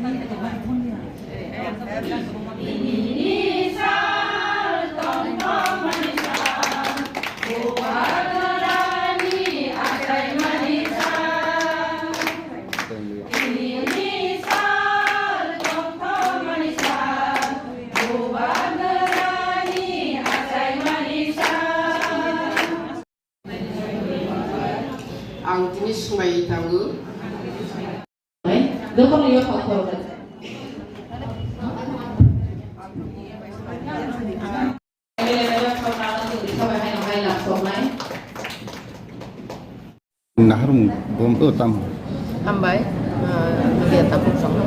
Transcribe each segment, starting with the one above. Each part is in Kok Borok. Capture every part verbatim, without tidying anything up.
Ang tini swngbai tongo. Jotono yophang khoroknai. Naharmung bom o tam. Hambai, ah, media tabuk song.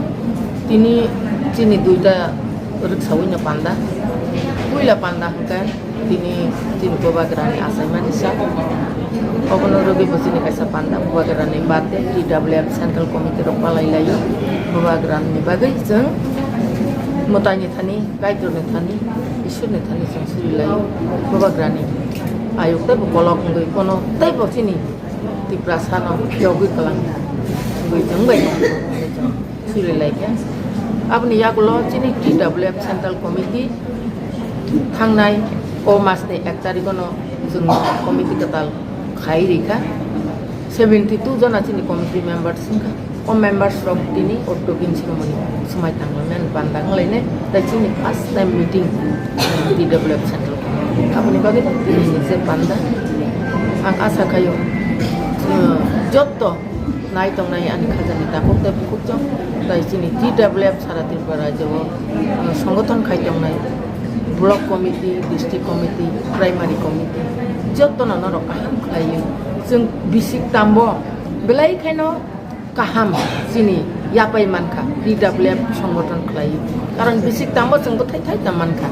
Tini chini duita rwksawi no panda. Puila panda hwnkhe tini chini bubagrani achaimani sa. Obono rwgwi bo chini kaisa panda bubagrani birthday T W F Central Committee rok palai laio. Bubagrani bagwi chwng mwtaini thani, Kaitorni thani, Ishwarni thani chwng suri laio. Bubagrani ayuk teibo kolok wngwi kono teibo chini Tiprasano phiyogwi kwlang wngwi chwng bai suri laikha. Aboni yagulo chini T W F Central Committee thangnai o masni ek tarikhono chwng committee kwtal khai rikha. Seventy two jona chini committee members wngkha. O members rok tini o token sinamoni swmai tanglaimani panda wnglainai. Tai chini first time meeting, uh, T W F Central Committee. Aboni bagwi tini je panda ang asa khaio, uh, jotto nai tongnai ani khajani takhuk tei bukhukjak tai chini T W F sara Tripura rajyo o, uh, songothon khai tongnai block committee, district committee, primary committee jottono norok kaham khlaiwi chwng bisik tambo belai khaino kaham chini yapai mankha T W F songothon khlaiwi, karon bisik tambo chwng bwthai thai tam mankha.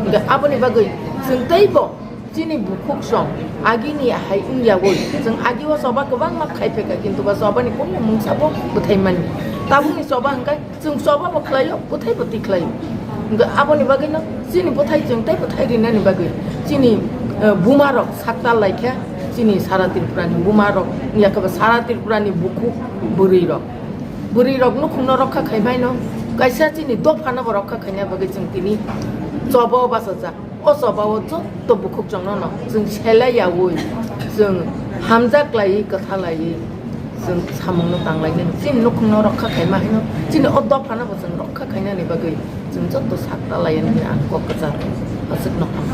Hwnkhe aboni bagwi chwng teibo chini bukhuk song agini hai wngyawi chwng agi o choba kwbangma khai phaikha, kintu ba chobani kunu mungsa bo bwthai mani. Tabukni choba hwnkhe chwng choba bo khlaio, bwthai bo tikhlaio. Hwnkhe aboni bagwino chini bwthai chwng tei bwthai rinani bagwi chini, eh, buma rok saktal laikha, chini sara Tripura ni buma rok, yakhe ba sara Tripura ni bukhuk bwrwi rok. Bwrwi rok nukhungno rokha khai maino, kaisa chini dophano bo rokha khaina bagwi chwng tini choba o bachajak. O choba o jotto bukhuk chwngno no chwng selai yaui, chwng hamjak laiwi, kwtha laiwi, chwng samungno tang lai nini. Chini nukhungno rokha khaima haino, chini o dophano bo chwng rokha khainani bagwi chwng jotto sakta lai nini ang kok kwchar aswkno ham.